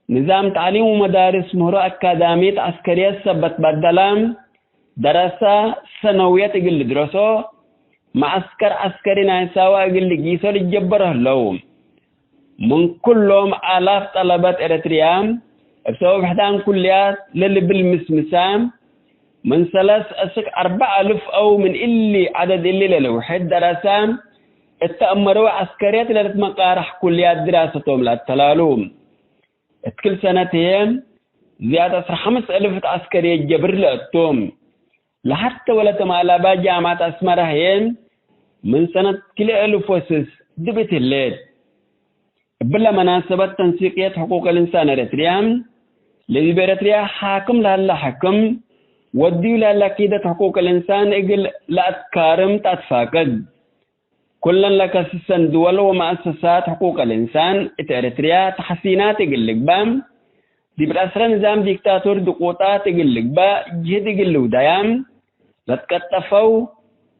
ንዛም ተዕሊም ወመዳርስ ምህሮ አካዳሚት ዐስከርየት ሰበት በደለ፣ ደረሰ ሰነውየት እግል ልድረሶ፣ መዐስከር ዐስከሪ ናይ ሳዋ እግል ልጊሶ ልጀበሮ ህለው። ምን ኩሎም አላፍ ጠለበት ኤረትርያ፣ እብ ሰበብ ሕዳን ኩልያት ለልብል ምስምሳ፣ ምን ሰለስ እስክ አርበዕ አልፍ አው ምን እሊ ዐደድ እሊ ለልውሕድ ደረሰ እተ አመረወ ዐስከርየት ለልትመቃረሕ ኩልያት ድራሰቶም ለአተላሉ። እት ክል ሰነት ህዬ ዝያድ ዐስር ሐምስ አልፍ እት ዐስከርየት ጀብር ለአቶም። ለሐተ ወለተማላባ ጃምዐት አስመረ ህዬ ምን ሰነት ክልኤ አልፍ ወስስ ዲብ እት ህሌት። እብለ መናሰበት ተንሲቅየት ሕቁቅ ልእንሳን ኤረትርያ፣ ለዲብ ኤረትርያ ሓክም ለሀለ ሕክም፣ ወድዩ ለሀለ ኪደት ሕቁቅ ልእንሳን እግል ለአትካርም ተአትፋቅድ። ኩለን ለከስሰን ድወል ወመአሰሳት ሕቁቅ ልእንሳን እት ኤረትርያ ተሐሲናት እግል ልግበእ፣ ዲብ ለአስረ ንዛም ዲክታቶር ድቁጣት እግል ልግበእ ጅህድ እግል ልውደያ፣ ለትቀጠፈው፣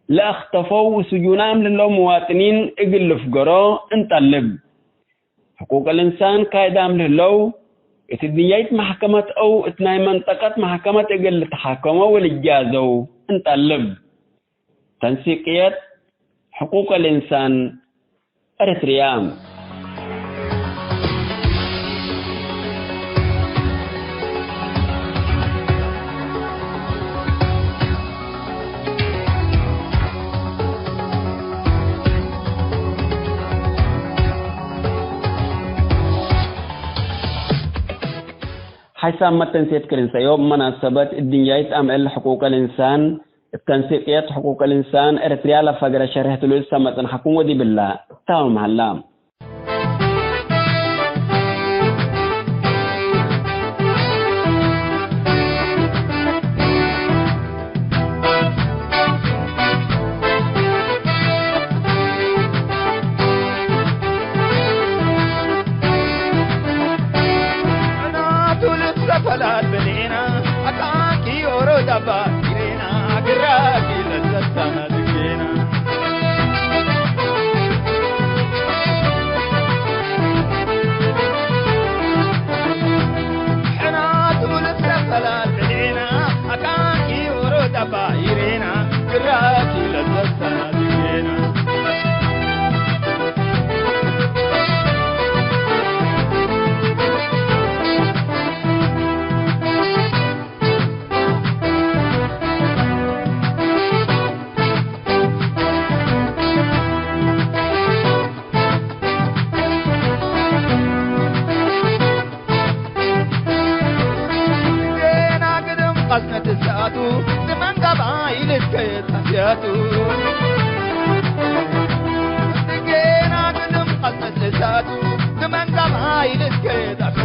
ለአክተፈው ወስጁናም ለህለው ምዋጥኒን እግል ልፍገሮ እንጠልብ። ሕቁቅ ልእንሳን ካይዳም ለህለው፣ እት ድንያይት መሕከመት አው እት ናይ መንጠቀት መሕከመት እግል ልትሓከሞ ወልጃዘው እንጠልብ። ተንሲቅየት ሕቁቅ ልእንሳን ኤረትርያ። ሓይሳም መተንሴት ክርን ሰእዮብ መናሰበት እድንያይት አምዕል ሕቁቅ ልእንሳን፣ እብ ተንሲቅየት ሕቁቅ ልእንሳን ኤረትርያ ለፈግረ ሸርሕ ትሉል ሰመ ጽንሐኩም ወዲብላ እታምም ሀላ።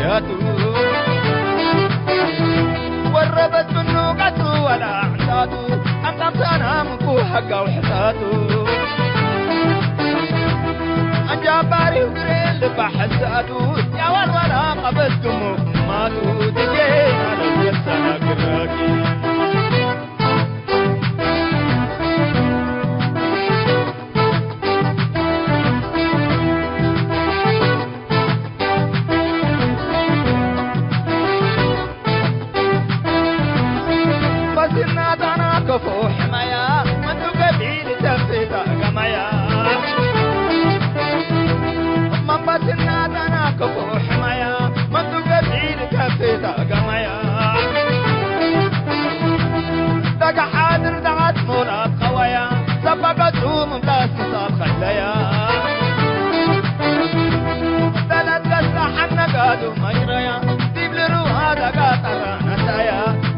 ቱ ወረበት ምኑ ቀቱ ወላ ዕንታቱ፣ አምጣምታና ምንኩ ሀጋው ሕጻቱ። አንጃባሪው ግሬ ልባ ሕሳቱ፣ ያዋል ወላ ቀበት ግሙ ማቱ፣ ትጌና ለዘሳና ግራኪ። በስናታና ከፎ ሕማያ፣ መቱ ገቢል ተፍታ ገማያ። እማም በስናታና ከፎ ሕማያ፣ መቱ ገቢል ተፍታ ገማያ። ደጋ ሓድር ደዓት ሞላት ቀዋያ፣ ሰባቀቱ ምምላስ ምሳል ኸለያ። በለድ ገጽ ለሐነጋዱ መጅረያ፣ ዲብ ልርዋ ደጋ ጠራ ነሳያ፣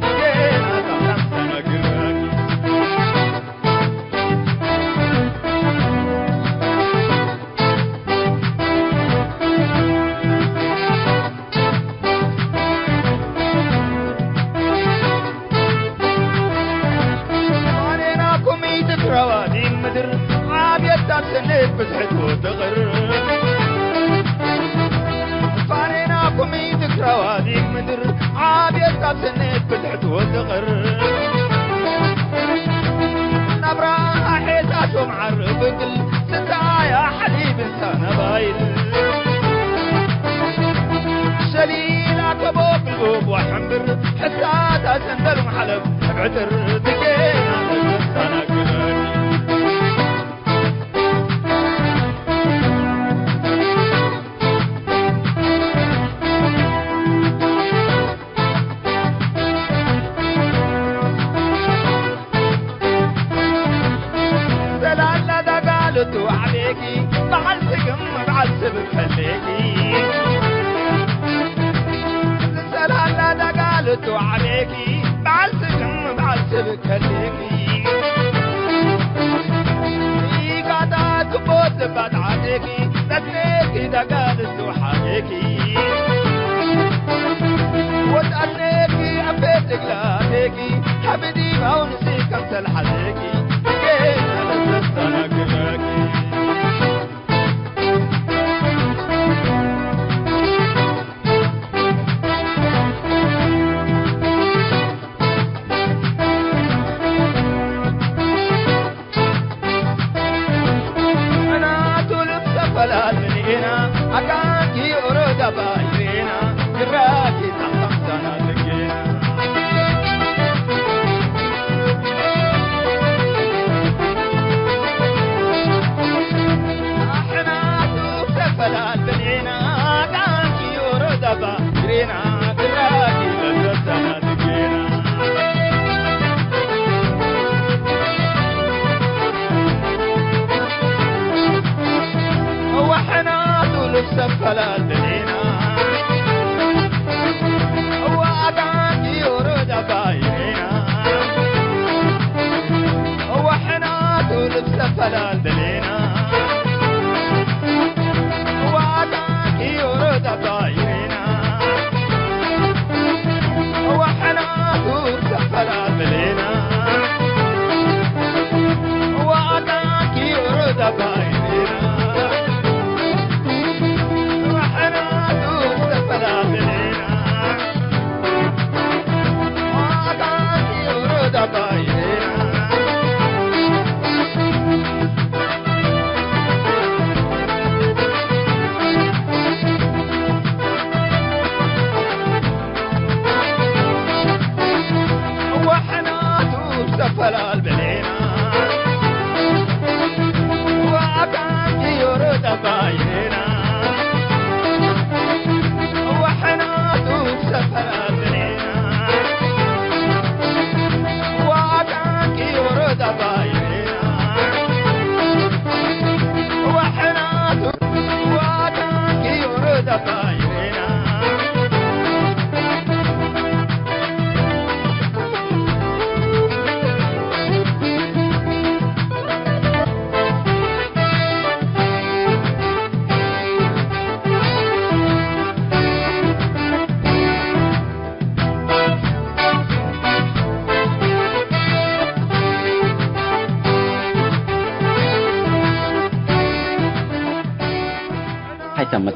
ጌና ጠራ ተነግረኪ። ፋኔናኩም ኢትትረዋ ዲብ ምድር፣ ዓብየት ታብሰኔት ብዝሕት ወትቕር። ፋኔናኩም ኢትትረዋ ዲብ ምድር፣ ዓብየት ታብሰኔት ብዝሕት ወትቕር። ነብራ ሔሳቶም ዓርብ እግል፣ ስታያ ሐሊብ እንሳ ነባይል። ሸሊላ ከቦ ብልቡብ ወሐምብር፣ ሕሳታ ሰንደል ወሐለብ እብ ዕጥር፣ ትጌና ተስተናግረኒ። ሰላላ ዳጋልቱ ዓቤኪ፣ በዓል ስግም በዓል ስብከሌኪ። ሰላላ ዳጋልቱ ዓቤኪ፣ በዓል ስግም በዓል ስብከሌኪ። ኢጋዳ ክቦት ልባት ዓዴኪ፣ ነስኔኪ ዳጋልቱ ሓዴኪ። ወጣኔኪ አቤት እግላቴኪ፣ ሐብዲ ባውንሲ ከምሰል ሐዜኪ፣ ጌና ለተስተናግረኪ። እናቱ ልብሰ ፈላል ምንኤና፣ አካንኪ ኦሮ ደባይሬና፣ ግራኪ ጣፋምሳና ልጌና።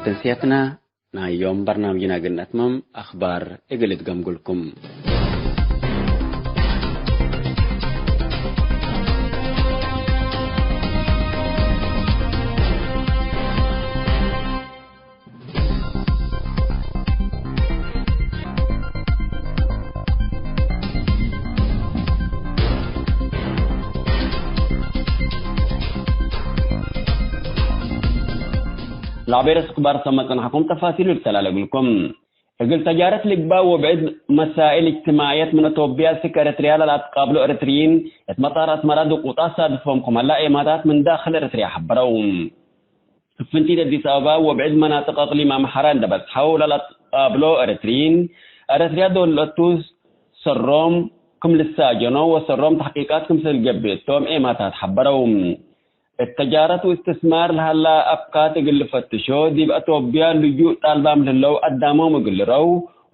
ትንስየትና ናይ ዮም በርናምጅና እግል ነትመም፣ አኽባር እግል እትገምጉልኩም። ለአቤረስ አኽባር ሰመ ጽንሐኩም፣ ተፋሲሉ ልተላለ እግልኩም። እግል ተጃረት ልግባእ ወብዕድ መሳእል እጅትማዕየት ምን አቶብያ እስክ ኤረትርያ ለለአትቃብሎ ኤረትርይን፣ እት መጣር አስመራ ድቁጣት ሳድፎም ክም ሀላ ኤማታት ምን ዳክል ኤረትርያ ሐበረው። እብ ፍንቲት አዲስ አበባ ወብዕድ መናጥቅ አቅሊም አምሐራ እንደ በጽሐው ለለአትቃብሎ ኤረትርይን፣ ኤረትርያ ዶለቱ ሰሮም ክም ልሳጀኖ ወሰሮም ተሕቂቃት ክምሰል ገብእ እቶም ኤማታት ሐበረው። እት ተጃረት ወእስትስማር ለሀላ አፍካት እግል ልፈትሾ፣ ዲብ አቶብያ ልጁእ ጣልባም ለህለው አዳሞም እግል ልረው፣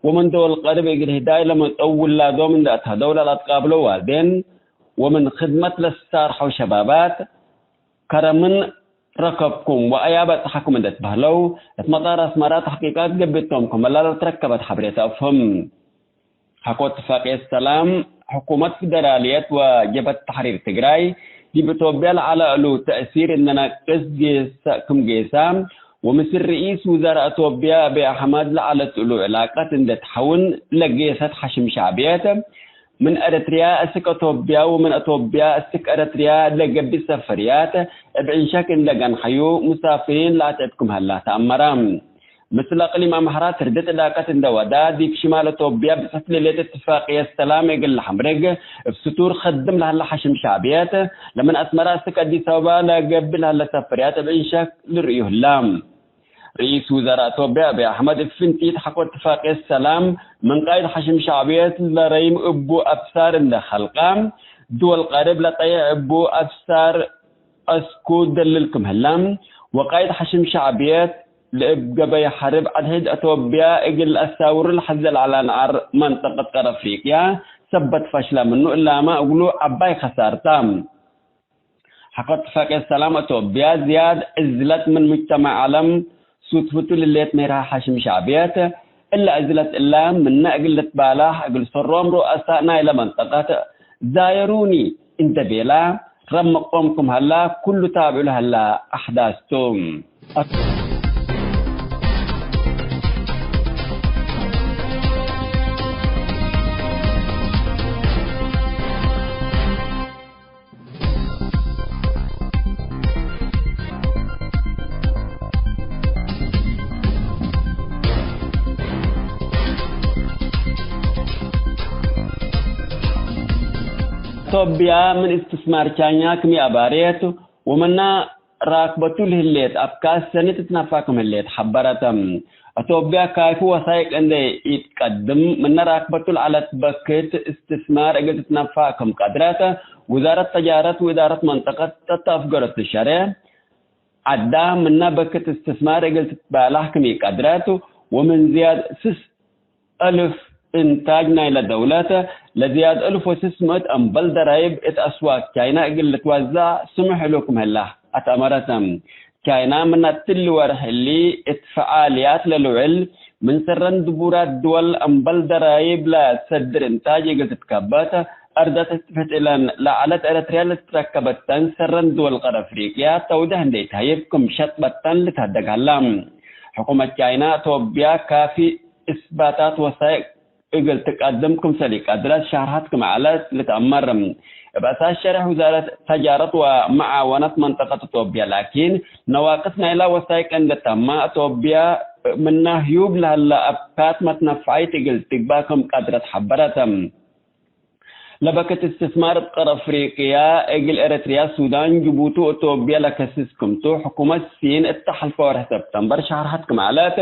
ወምን ደወል ቀርብ እግል ህዳይ ለመጸው ውላዶም እንደ አትሀደው ለለአትቃብሎ ዋልዴን፣ ወምን ክድመት ለሳርሐው ሸባባት፣ ከረምን ረከብኩም ወአያ በጽሐኩም እንደ ትበህለው፣ እት መጣር አስመራ ተሕቂቃት ገብቶም ክመ ለልትረከበት ሐብሬት አፍህም። ሐቆ እትፋቅየት ሰላም፣ ሕኩመት ፊደራልየት ወጀብሀት ተሕሪር ትግራይ፣ ዲብ ኢትዮጵያ ለዐለ እሉ ተእሲር እነነቅስ ጌሰ-፣ ክም ጌሳ፣ ወምስል ርኢስ ውዛራ አቶብያ አብይ አሕመድ ለዐለት እሉ ዕላቀት እንደ ተሐውን ለጌሰት ሐሽም ሸዕብየት፣ ምን ኤረትርያ እስክ አቶብያ ወምን አቶብያ እስክ ኤረትርያ ለገብእ ሰፈርያት እብ ዕንሸክ እንደ ገንሐዩ፣ ሙሳፍሪን ለአትዕብ ክም ሀላ ተአመረ። ምስል አቅሊም አምሐራ ትርድት ዕላቀት እንደ ወዳ፣ ዲብ ሽማል አቶብያ ብጽሕት ለሌት እትፋቅየት ሰላም እግል ለሐምርግ፣ እብ ስቱር ከድም ለሀለ ሐሽም ሸዕብየት፣ ለምን አስመራ እስክ አዲስ አበባ ለገብእ ለሀለ ሰፈርያት እብ ዕንሸክ ልርእዩ ህላ። ርኢስ ውዛራ አቶብያ አብይ አሕመድ እብ ፍንቲት ሐቆ እትፋቅየት ሰላም ምን ቃይድ ሐሽም ሸዕብየት ለረይም እቡ አብሳር እንደ ከልቃ፣ ድወል ቀርብ ለጠየዕ እቡ አብሳር አስኩ ደልል ክም ህላ፣ ወቃይድ ሐሽም ሸዕብየት ለእብ ገበይ ሐርብ አድሕድ አቶብያ እግል ለአሳውሩ ለሐዘ ለዐለ ነዓር መንጠቀት ቀር አፍሪቅያ ሰበት ፈሽለ ምኑ እላመ እግሉ ዐባይ ከሳርታ። ሐቆ እትፋቅየት ሰላም አቶብያ ዝያድ ዕዝለት ምን ሙጅተመዕ ዐለም ሱትፍቱ ልሌት ምህርሃ ሐሽም ሸዕብየት፣ እለ ዕዝለት እለ ምነ እግል ልትባላሕ እግል ሰሮም ሩአሳእ ናይለ መንጠቀት ዛየሩኒ እንደ ቤላ ረመቆም ክም ሀላ ኩሉ ታብዑ ለሀላ አሕዳስ ቱ። ቶብያ ምን እስትስማር ቻይና ክም ይአባሬት ወመና ራክበቱ ለህሌት አፍካት ሰኒ ትትነፋ ክም ህሌት ሐበረተ። አቶብያ ካይፉ ወሳይቅ እንዴ ኢትቀድም፣ ምነ ራክበቱ ለዐለት በክት እስትስማር እግል ትትነፋ ክም ቀድረት፣ ውዛረት ተጃረት ወእዳረት መንጠቀት ተትአፍገረቱ ሸሬ፣ ዐዳ ምነ በክት እስትስማር እግል ትትባላሕ ክም ኢቀድረት፣ ወምን ዝያድ ስስ እልፍ እንታጅ ናይለ ደውለት፣ ለዝያድ እልፍ ወስስ ምእት እምበል ደራይብ እት አስዋቅ ቻይና እግል ልትወዘዕ ስምሕ እሉ ክም ህላ አትአመረት። ቻይና ምን እትሊ ወርሕ እሊ እት ፈዓልያት ለልውዕል፣ ምን ሰረን ድቡራት ድወል እምበል ደራይብ ለሰድር እንታጅ እግል ትትከበት፣ አርደት ትፍሕት እለን ለዐለት ኤረትርያ ለትትረከበተን ሰረን ድወል ቀር አፍሪቅያ ተውደህ እንዴ ተህይብ ክም ሸጥበተን ልትሀደግ ሀላ። ሕኩመት ቻይና፣ ቶብያ ካፊ እስባታት ወሳይቅ እግል ትቀድም ክምሰል ኢቀድረት ሸርሐት ክም ዐለት ልትአመር። እብ አሳስ ሸርሕ ውዛረት ተጃረት ወመዓወነት መንጠቀት ቶብያ ላኪን፣ ነዋቅስ ናይላ ወሳይቅ እንዴ ተማ፣ ቶብያ ምና ህዩብ ለሀለ አፍካት መትነፋይት እግል ትግባእ ክም ቀድረት ሐበረት። ለበክት እስትስማር እት ቀር አፍሪቅያ፣ እግል ኤረትርያ፣ ሱዳን፣ ጅቡቲ ወእቶብያ ለከስስ ክምቱ፣ ሕኩመት ሲን እተ ሐልፈ ወርሕ ሰብተምበር ሸርሐት ክም ዐለት፣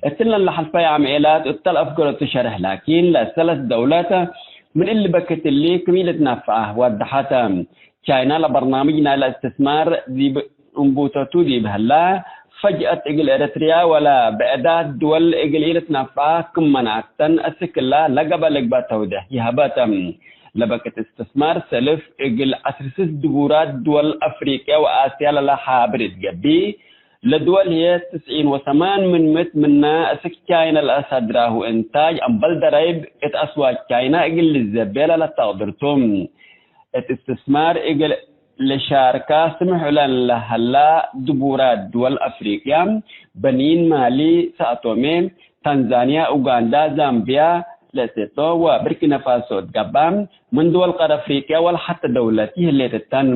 እትለን ለሐልፈ የአምዔላት እተ ለአፍገረቱ ሸርሕ ላኪን፣ ለሰለስ ደውለት ምን እሊ በክት እሊ ክም ኢልትነፈዐ ወደሐተ። ቻይና ለበርናምጅ ናይለ እስትስማር ዲብ እንቡተቱ ዲብ ህላ፣ ፈጅአት እግል ኤረትርያ ወለ ብዕዳት ድወል እግል ኢልትነፈዐ ክም መናአተን፣ እስክላ ለገበ ልግበእ ተውዴሕ ይሀበተ። ለበክት እስትስማር ሰልፍ እግል ዐስር ስስ ድቡራት ድወል አፍሪቅያ ወአስያ ለለሓብር እት ገብእ፣ ለድወል ህዬ ትስዒን ወሰማን ምን ምእት ምነ እስክ ቻይነ ለአሳድራሁ እንታጅ አምበል ደረይብ እት አስዋቅ ቻይነ እግል ልዘቤ ለለተቅድር ቱ። እት እስትስማር እግል ልሻርከ ስምሕ እለን ለሀላ ድቡራት ድወል አፍሪቅያ፣ በኒን፣ ማሊ፣ ሳኦቶሜ፣ ታንዛንያ፣ ኡጋንዳ፣ ዛምቢያ፣ ለሴቶ ወብርኪናፋሶ እት ገብአ፣ ምን ድወል ቀር አፍሪቅያ ወለሐቴ ደውለት ይህሌት እተን።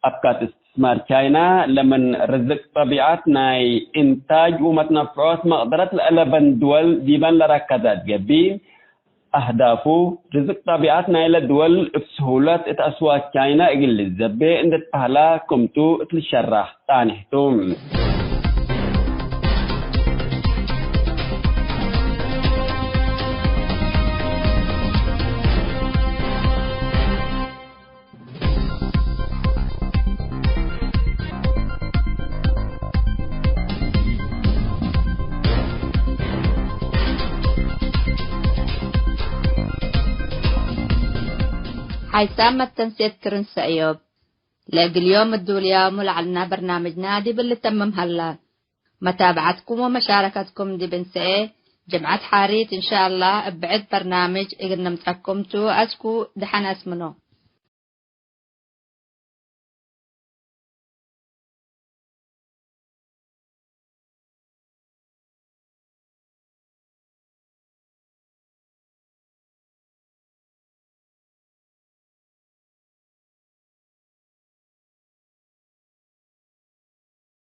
አፍካት እስትስማር ቻይና ለምን ርዝቅ ጠቢዐት ናይ ኢንታጅ ወመትነፍዖት መቅደረት ለአለበን ድወል ዲበን ለረከዘት ገብእ፣ አህዳፉ፣ ርዝቅ ጠቢዐት ናይለ ድወል እብ ስሁለት እት አስዋቅ ቻይና እግል ልዘቤ እንዴ ትበህላ ክምቱ እት ልሸራሕ ጣኔሕ ቱ። ሓይሳም መተንሴት ክርን ሰእዮብ፣ ለእግል ዮም እዱልያሙ ለዐልና በርናምጅና ዲብ ልተምም ሀላ። መታብዐትኩም ወመሻረከትኩም ዲብ እንሰኤ ጅምዐት ሓሪት እንሻአላህ እብ ብዕድ በርናምጅ እግል ንምጸኩም ቱ። አስኩ ደሐን አስምኖ።